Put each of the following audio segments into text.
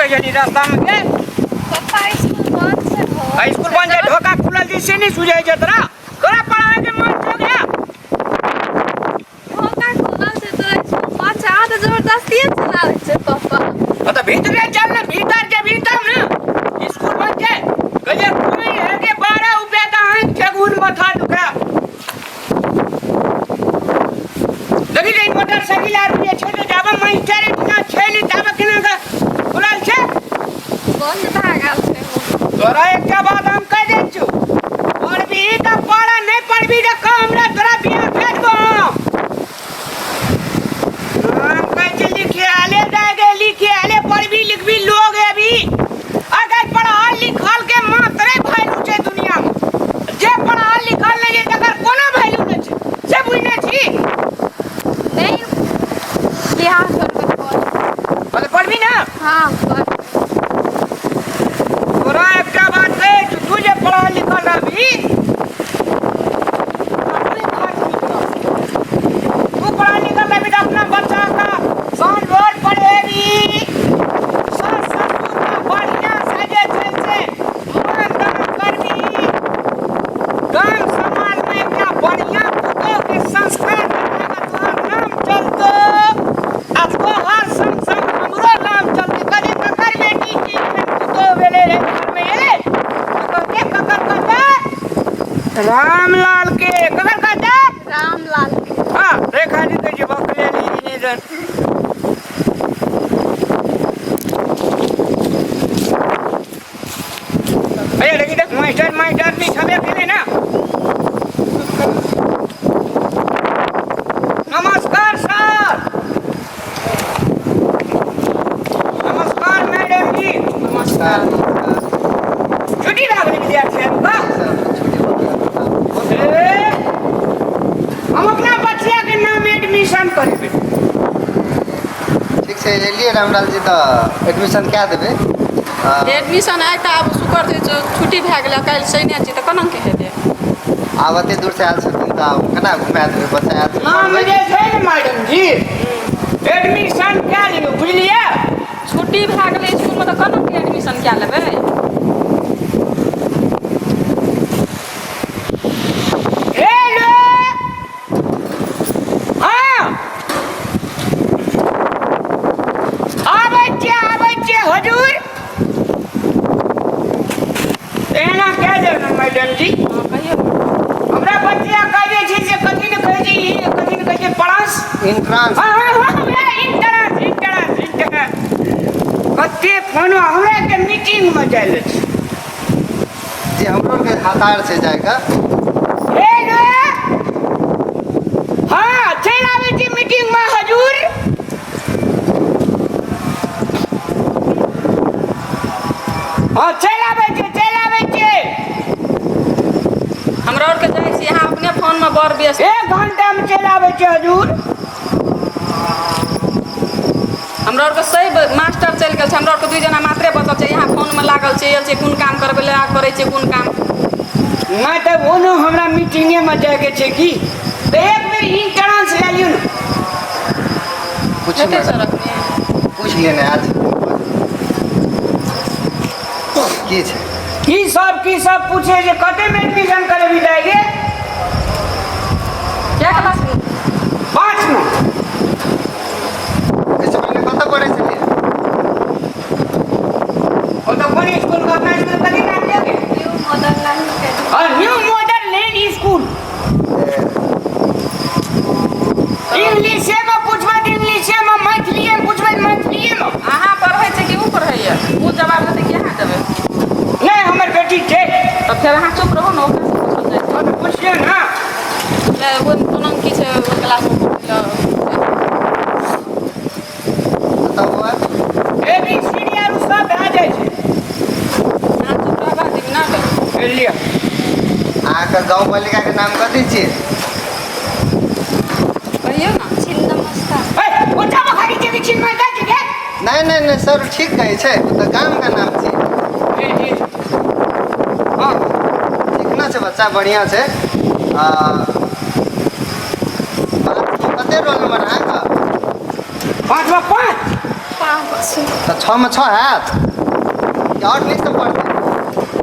करै छली रास्तामे के? पप्पा, स्कूल बंद छै हो। आ स्कूल बंद छै, ढोका खुलल छै से नहि सुझै छै तोरा? तोरा पढ़ाइ के मन छौ गया? ढोका खुलल छै तोरा, स्कूल बंद छै। अहाँ तऽ जबरदस्तिये चलाबै छै पप्पा। तऽ भीतरे चल ने, भीतर जेबही तब ने। स्कूल बंद छै कहलियै, कोइ है के 12 रुपया तऽ अहाँ ठेगुन माथा दुखा। देखी जे मोटरसाइकिल आर जे छै, तऽ जाबे मास्टर एहिठिना छै नहि ताबे केना कऽ खुलल छै? बंद भए गेल छै हो। तोरा एकटा बात हम कहि दै छियौ, पढ़बही तऽ पढ़, नहि पढ़बही तऽ कह हमरा, तोरा बियाह कए देबौ हम। हम कहै छियै लिखे आले जाय गे, लिखे आले, पढ़बी लिखबी लोग अभी। अगर पढ़ल लिखल के मात्रे वैल्यू छै दुनिया में, जे पढ़ल लिखल नहीं है तकर कोनो वैल्यू नहीं छै, से बुझने छी? नहीं, बिहार छोड़बै पढ़। अरे पढ़बी ना? हाँ, पढ़बै। तोरा एकटा बात कहै छी, तू जे पढ़ल लिखल रहबी, अपने घर नीक रहत। तू पढ़ल लिखल रहबी तऽ अपना बच्चा का साँझ भोर पढ़ेबी, सास ससुर का बढ़िया से जे छै से मान दान करबी, गाम समाज में एकटा बढ़िया पुतोह के संस्कार देखाके तोहर नाम चलतो आ तोहर संग संग हमरो नाम चलतै। कभी ककर बेटी के एहन पुतोह भेलै रे, घर में एलै तऽ कहतै, ककर कहतै? रामलाल के। ककर कहतै? रामलाल के। हाँ, रेखा जी कहै छै बकले ली जन। अरे देखी देख, मास्टर मास्टर भी छबे केले ना। नमस्कार सर। नमस्कार मैडम जी। नमस्कार। छुट्टी भए गेलै विद्यार्थी आर का? छुट्टी भऽ गेल। ए, हम अपना बच्चा के नाम एडमिशन करेबै। ठीक छै, एलियै रामलाल जी तऽ एडमिशन कए देबै। एडमिशन आइ तऽ आब शुक्र छै जे छुट्टी भए गेलै, काल्हि शनि छै तऽ केना के हेतै? आब एते दूर से आयल छथिन तऽ आब केना घुमा देबै? बच्चा आयल छै नाम पढ़बै। जे छै ने मैडम जी, एडमिशन कए लियौ, बुझलियै? छुट्टी भए गेलै इसकुलमे तऽ केना के एडमिशन कए लेबै? हेलो, हाँ, आबै छियै, आबै छियै हजूर। एना कए देब ने मैडम जी? हँ, कहियौ। हमरा बच्चा कहै जे छै से कथी ने कहै छै ई, कथी ने कहै छै पड़ास इंट्रांस। हाँ हाँ हाँ, हमरा इंटरांस इंटरांस इंटरांस। कते फोन, हमरा एकटा मीटिंग में जाइ ले छै। जी, हमरो के हतार छै जाइके। हेलो, हाँ, चलि आबै छी मीटिंग में हजूर। हाँ, चलि आबै छी, चलि आबै छी। हमरा आरके जाइ छी, अहाँ अपने फोनमे बड़ व्यस्त। एक घंटा में चलि आबै छी हजूर। हमरा आरके सही मास्टर चलि गेल छै, हमरा आरके दुइ जना मात्रे बचल छै। यहाँ फोनमे लागल छै, आयल छै कोन काम करबै लए, करै छै कोन काम। नहि तऽ ओनो हमरा मीटिंगेमे जायके छै की, तऽ एक बेर इंट्रांस लए लियौ ने। पूछ। हेतै सर अखने? पूछ लेने आयल छथिन, की छै? की सब पूछे जे कतेमे एडमिशन करेबी जाएगे? क्या क्लास में? 5 में। एहिसँ पहिने कतऽ पढ़ै छलियै? ओ तऽ कोन स्कूल का, अपना स्कूल कथी नाम लेगे? न्यू मॉडल लाइन के। हाँ, न्यू मॉडल लेन स्कूल। इंग्लिशे में पूछबै तऽ इंग्लिशे में, मैथिलीए में पूछबै तऽ मैथिलीए में। अहाँ पढ़ै छै कि ओ पढ़ैए? ओ जवाब देतै कि अहाँ देबै? नहि, हमर बेटी छै। तऽ फेर अहाँ चुप रहू ने, ओकरासँ पूछल जाइ छै। हाँ, तऽ पुछियौ ने। ले, ओ कोनो की छै, ओहि क्लासमे पढ़ै लए। बताउ बौआ। A B C D R सब भए जाइ छै। अहाँ चुप रहबा दिब ना तऽ। लिअ। अहाँके गाँव पालिकाके नाम कथी छियै? कहियौ ने। छिन्नमस्ता। ए, ओटा बखारी छै कि छिन्नमस्ता छै गे? नहि नहि नहि सर, ठीक कहै छै, ओ तऽ गामके नाम छियै। जी जी, हाँ। चिकना छै बच्चा, बढ़िआँ छै। आ, कते रोल नंबर अहाँके? 5 में 5। पाँच। तऽ 6 मे 6 हैत कि आओर नीकसँ पढ़तै?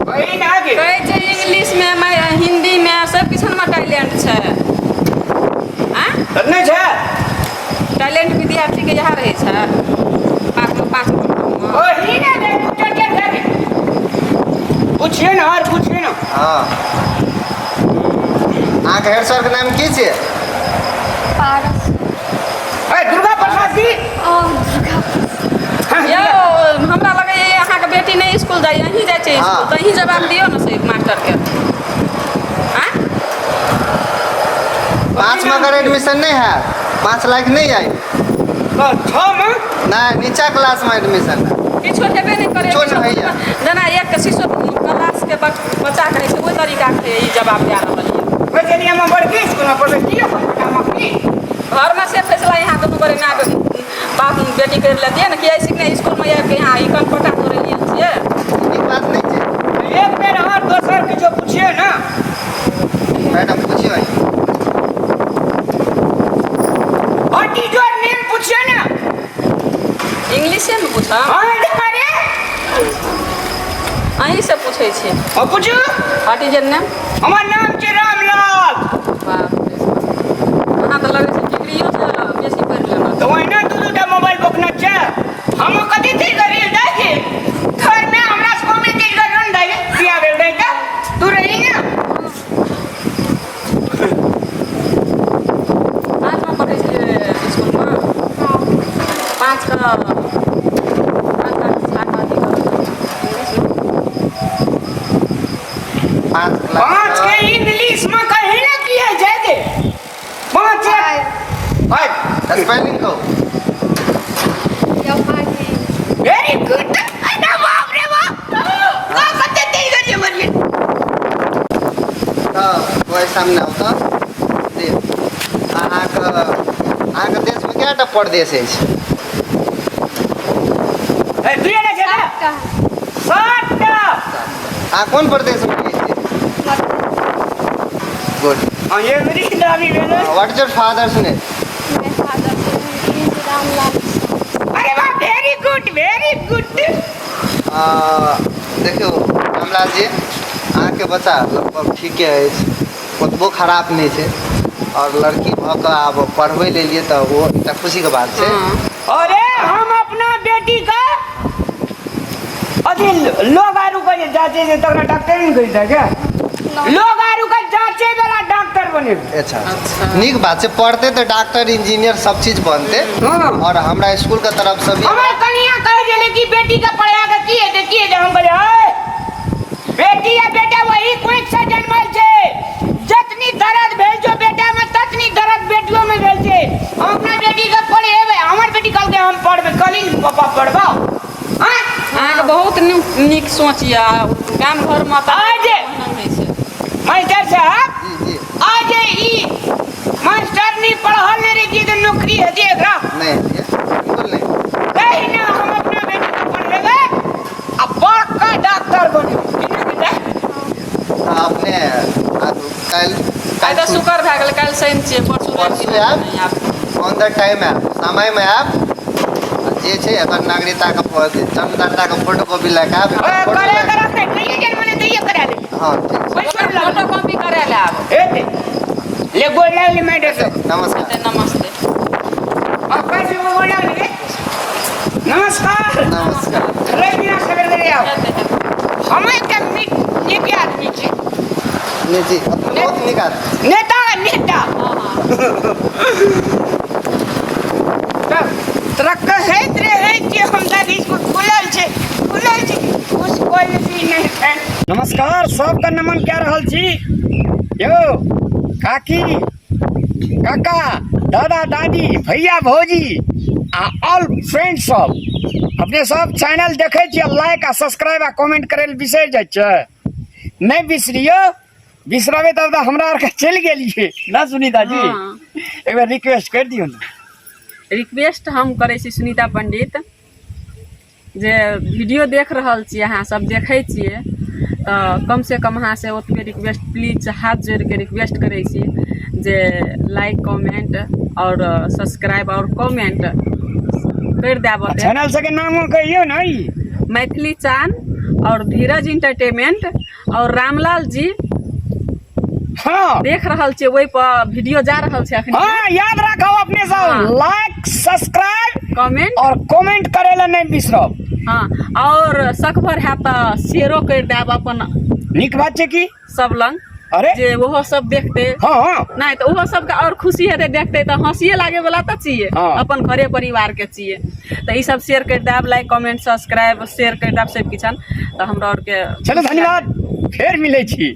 वही ना गे। कहै छै इंग्लिशमे, हिन्दीमे सब किछुमे टैलेंट छै। आँ? तऽ नहि छै। टैलेंट विद्यार्थीके इएह रहै छै, 5 मे 5। वही ना गे, तू चल चल गे। पूछिए ना और पूछिए ना। हँ, अहाँके हेड सरके नाम की छियै? पारस। ए दुर्गा प्रसाद जी। ओ दुर्गा। हाँ, यौ, हमरा लगैए अहाँके बेटी नहि स्कूल जाइए, अहीं जाइ छै स्कूल। हाँ। तऽ अहीं जवाब दियौ ने से मास्टरके। आँ? 5 मे अगर एडमिशन नहि हैत, 5 लाख नहि आई। तऽ 6 मे? नहि, नीचा क्लासमे एडमिशन हैत। किछो हेबे नहि करै। किछो नहि होइए। जेना एक शिशु क्लासके बच्चा कहै छै, ओहि तरीकाके ई जवाब दए रहल यऽ। वैसे हम बड़की स्कूलमे पढ़बै की अपन बेटामे की? घरमे से फैसला यहाँ दुनू गोरे माय बाप बेटी करि लेतियै ने कि ऐसे नहि स्कूलमे आबि कऽ यहाँ ई कनपटा तोड़ै लेल छियै। नीक बात नहि छै। एक बेर अहाँ दोसर किछो पूछिए ना। मैडम, पूछियौ। और टीचर नेम पूछिए ना। इंग्लिशेमे पूछब? हाँ अरे। अहीँसँ पूछै छी। हाँ, पूछू। What is your name? हमर नाम छै रामलाल। बाप रे, अहाँ तऽ लगै छै डिग्रियोसँ बेसी पढ़ि लेलहुँ। तऽ ओहिना दू दूटा मोबाइल बकना छै। हम कथी चीज करी दाइ घर में? हमरा से कमे चीज कर रन दाइ बिया भेल दाइ का तू रही ना। 5मे पढ़ै छलियै स्कूलमे? 5 के 5 का अथी करू, इंग्लिशमे। 5 क्लास। 5 के इंग्लिश में कही ना की है जाय दे 5 5। स्पेलिंग कहू। F I V. Very good. अरे बाप रे बाप, का कते तेज कर मरिए। तऽ ओहि सामने आउ तऽ जी। अहाँके देशमे कएटा प्रदेश अछि? ए दुइये ने छै ना? 7टा। 7टा। अहाँ कोन प्रदेशमे रहै छियै? गुड। हाँ, ये मेरी दादी भेल। What is your father's name? My father is Ramlal. अरे वाह, वेरी गुड, वेरी गुड। देखियौ रामलाल जी, अहाँके बच्चा लगभग ठीके अछि, ओतबो खराब नहि छै आओर लड़की भऽ कऽ आब पढ़बै लेलियै तऽ ओ एकटा खुशीके बात छै। अरे, हम अपना बेटी का अथी लोग आरू के जे जांचे छै तकरा डॉक्टर नहि कहि दै क्या? लोग आरू के जांचे वाला डॉक्टर बनेबै। अच्छा। अच्छा। नीक बात छै, पढ़तै तऽ डॉक्टर, इंजीनियर सब चीज बनतै। आओर हमरा स्कूलके तरफसँ भी हमर कनिया कहे छलै कि बेटी के पढ़ा के की हेतै, की हेतै? हम कहलियै, "है, बेटी आ बेटा वही कोख से जन्मल छै। जतनी दर्द भेल छौ बेटा में, ततनी दर्द बेटियों में भेल छै। हम अपना बेटी के पढ़ेबै।" हमर बेटी कहलकै, हम पढ़बै। कहली, पापा पढ़बा? हाँ? अहाँके बहुत नीक नीक सोच यऽ। गाम घरमे तऽ आज ओहिना होइ छै। मास्टर साहब। जी जी। आज ई मास्टर नहीं पढ़ल नहीं रही तऽ नौकरी हेतै एकरा? नहि हेतै, बिल्कुल नहि। कही ना, हम अपना बेटी के पढ़ेबै आ बड़का डॉक्टर बनेबै। ठीक ने बेटा? तऽ अपने आब काल्हि आइ तऽ शुक्र भए गेलै, काल्हि शनि छियै, परसू रवि। परसू आयब? दिन आयब। ऑन the time आयब, समयमे आयब। आ जे छै एकर नागरिकताके, जन्मदाताके फोटो कॉपी लए कऽ आयब। ओए, फोटो करे लए करा के कहिए जन्म ने दैये करा ले। हँ, ठीक छै। पैसा ओकर लागल। फोटो कॉपी करै लए आब। हेतै ले, गोर लागली मैडम साहब। नमस्कार। नमस्ते। अब पैसे को गोर लागली रे। नमस्कार। नमस्कार। रवि दिना सवेरे सवेरे आओ। हेतै, हेतै। हम एकटा नीक नीक आदमी छी। नहीं जी, अपने बहुत नीक आदमी। नेता नेता। तब तोरा कहैत रहै कि हम दादी स्कूल खुलल छै, खुलल छै, कुछ कोई भी नहीं छै। नमस्कार, सबके नमन कए रहल छी। यौ काकी काका, दादा दादी, भैया भौजी आ ऑल फ्रेंड सब, अपने सब चैनल देखै छियै, लाइक आ सब्सक्राइब आ कमेंट करै लए बिसरि जाइ छियै। नहि बिसरियौ, बिसरबै तब तऽ हमरा आरके चलि गेलियै ना। सुनीता जी। हाँ। एक बेर रिक्वेस्ट करि दियौ ने। रिक्वेस्ट हम करै छी सुनीता पंडित, जे वीडियो देख रहल छी, अहाँ सब देखै छियै, तऽ कम से कम अहाँ से ओतबे रिक्वेस्ट, प्लीज, हाथ जोड़ि के रिक्वेस्ट करै छी जे लाइक, कमेंट आओर सब्सक्राइब आओर कमेंट। करि देब ओते। चैनल सबके नामो कहियौ ने ई। मैथिली चान और धीरज इंटरटेनमेंट और रामलाल जी देख रहल छियै, ओहि पर वीडियो जा रहल छै अखन। हाँ, याद राखब अपने सब, लाइक, सब्सक्राइब, कमेंट और कमेंट करे ला नहीं बिसरब। हाँ, और सकभर है तऽ शेयरो कर देब अपन। नीक बात छै की सब लंग अरे जे ओहो सब देखते। हाँ हाँ नहीं तऽ ओहो सबके और खुशी हेतै देखते, तऽ हंसिए लागे वाला तऽ छियै। अपन घरे परिवार के छियै, तऽ ई सब शेयर कर देब, लाइक, कमेंट, सब्सक्राइब, शेयर कर देब सब किछन, तऽ हमरा और के चलो धन्यवाद, फेर मिलै छी।